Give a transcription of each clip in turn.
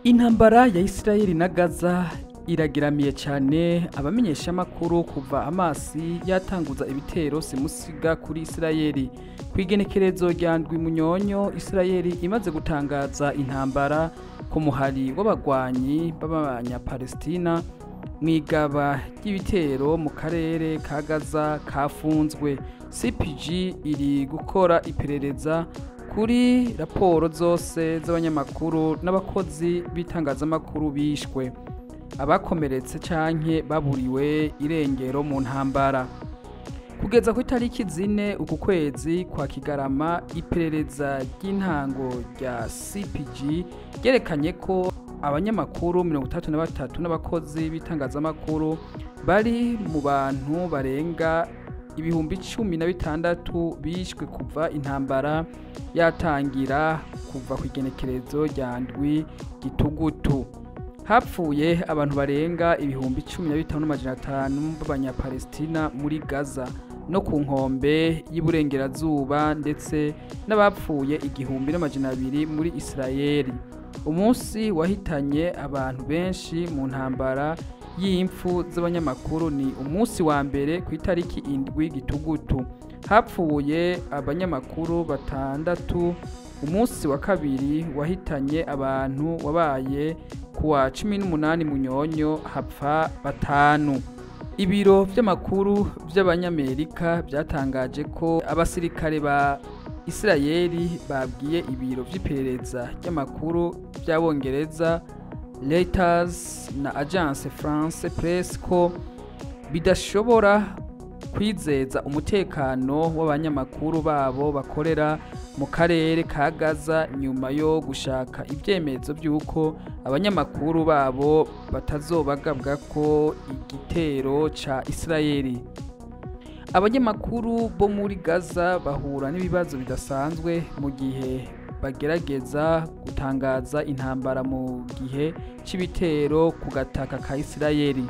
Intambara ya Isirayeli na Gaza irageramiye cyane abamenyeshamakuru kuva Hamasi yatanguza ibitero simusiga kuri Isirayeli. Ku igenekerezo rya ndwi Munyonyo, Isirayeli imaze gutangaza intambara ku muhari w'abagwanyi b'Abanyapalestina mw'igaba ry'ibitero mu karere ka Gaza kafunzwe. CPG iri gukora iperereza kuri raporo zose z'abanyamakuru n'abakozi b'itangazamakuru bishwe, abakomeretse canke baburiwe irengero mu ntambara. Kugeza ku itariki 4 uku kwezi kwa Kigarama, iperereza ry'intango rya CPG ryerekanye ko abanyamakuru 33 n'abakozi b'itangazamakuru bari mu bantu barenga 16,000 bishwe kuva intambara yatangira kuva ku igenekerezo rya ndwi Gitugutu. Hapfuye abantu barenga 15,500 b'Abanyapalestina muri Gaza no ku nkombe y'Iburengerazuba, ndetse n'abapfuye 1,200 muri Isirayeli. Umunsi wahitanye abantu benshi mu ntambara y'impfu z'abanyamakuru ni umunsi wa mbere ku itariki 7 Gitugutu. Hapfuye abanyamakuru 6. Umunsi wa kabiri wahitanye abantu wabaye kuwa 18 Munyonyo, hapfa 5. Ibiro vy'amakuru vy'Abanyamerika vyatangaje ko abasirikare ba Isirayeli babwiye ibiro vy'iperereza ry'amakuru vy'Abongereza Reuters na Agence France Presse ko bidashobora kwizeza umutekano w'abanyamakuru babo bakorera mu karere ka Gaza nyuma yo gushaka ibyemezo by'uko abanyamakuru babo batazobagabwa ko igitero ca Isirayeli. Abanyamakuru bo muri Gaza bahura n'ibibazo bidasanzwe mu gihe bagerageza gutangaza intambara mu gihe c'ibitero ku gataka ka Isirayeli,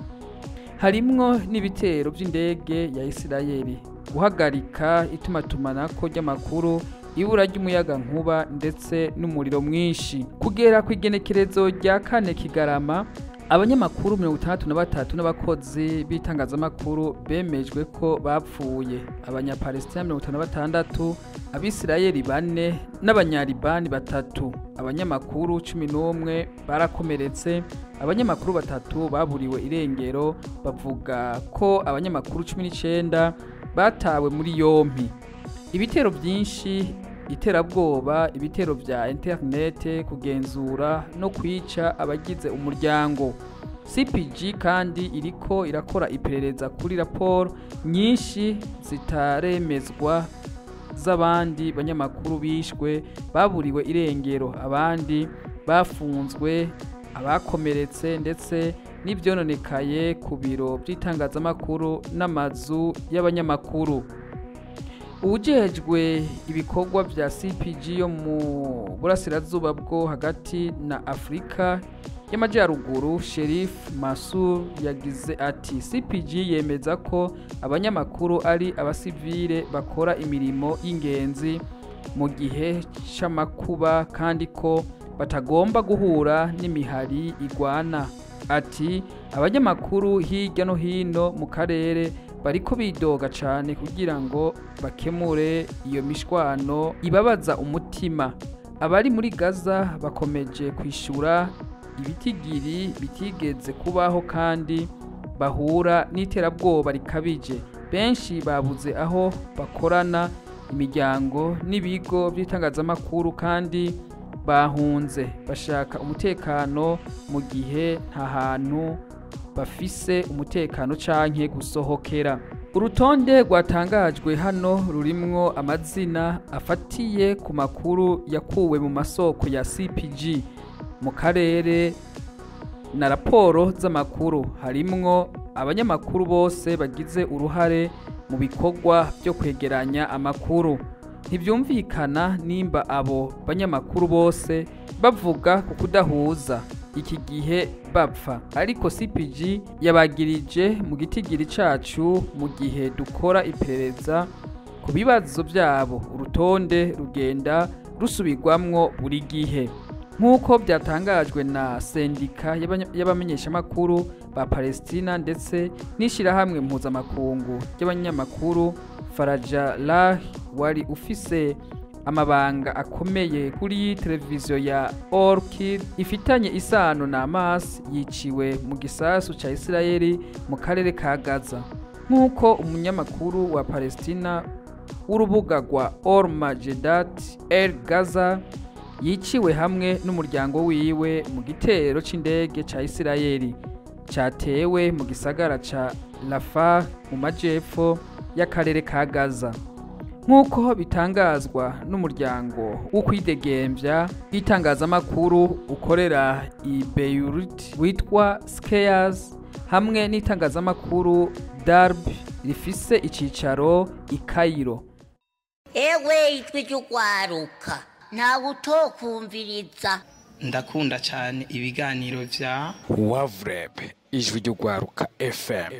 harimwo n'ibitero vy'indege ya Isirayeli, guhagarika itumatumanako ry'amakuru, ibura ry'umuyagankuba ndetse n'umuriro mwinshi. Kugera ku igenekerezo rya 4 Kigarama, abanyamakuru 63 n'abakozi b'itangazamakuru bemejwe ko bapfuye, Abanyapalestina 56, Abisirayeli 4 n'Abanyalibani 3. Abanyamakuru 11 barakomeretse, abanyamakuru 3 baburiwe irengero, bavuga ko abanyamakuru 19 batawe muri yompi. Ibitero byinshi, iterabwoba, ibitero vya interinete, kugenzura no kwica abagize umuryango. CPG kandi iriko irakora iperereza kuri raporo nyinshi zitaremezwa z'abandi banyamakuru bishwe, baburiwe irengero, abandi bafunzwe, abakomeretse ndetse n'ivyononekaye ku biro vy'itangazamakuru n'amazu y'abanyamakuru. Uwujejwe ibikorwa vya CPG yo mu burasirazuba bwo hagati na Afrika y'Amajyaruguru, Sherif Mansour, yagize ati: CPG yemeza ko abanyamakuru ari abasivile bakora imirimo y'ingenzi mu gihe c'amakuba kandi ko batagomba guhura n'imihari igwana. Ati: abanyamakuru hirya no hino mu karere bariko bidoga cane kugira ngo bakemure iyo mishwano ibabaza umutima. Abari muri Gaza bakomeje kwishura ibitigiri bitigeze kubaho kandi bahura n'iterabwoba rikabije. Benshi babuze aho bakorana, imiryango n'ibigo by'itangazamakuru, kandi bahunze bashaka umutekano mu gihe nta hantu bafise umutekano canke gusohokera. Urutonde rwatangajwe hano rurimwo amazina afatiye ku makuru yakuwe mu masoko ya CPG mu karere na raporo z'amakuru, harimwo abanyamakuru bose bagize uruhare mu bikorwa byo kwegeranya amakuru. Ntibyumvikana nimba abo banyamakuru bose bavuga ku kudahuza iki gihe bapfa, ariko CPG yabagirije mu gitigiri cacu mu gihe dukora iperereza ku bibazo byabo. Urutonde rugenda rusubirwamwo buri gihe. Nk'uko byatangajwe na sendika y'abamenyeshamakuru ba Palestina ndetse n'ishyirahamwe mpuzamakungu ry'abanyamakuru, Farajallah wari ufise amabanga akomeye kuri televiziyo ya Orkid ifitanye isano na Hamas yiciwe mu gisasu ca Isirayeli mu karere ka Gaza. Nk'uko umunyamakuru wa Palestina w'urubuga rwa Orma Jedat El Gaza yiciwe hamwe n'umuryango wiwe mu gitero c'indege ca Isirayeli catewe mu gisagara ca Rafah mu majepfo y'akarere ka Gaza. Nk'uko bitangazwa n'umuryango w'ukwidegembya bw'itangazamakuru ukorera i Beirut witwa Scares hamwe n'itangazamakuru Darb rifise icicaro i Cairo. Ewe, ijwi ry'ugwaruka, ntawe utokumviriza. Ndakunda cyane ibiganiro vya Wavurebe, Ijwi ry'Urwaruka FM.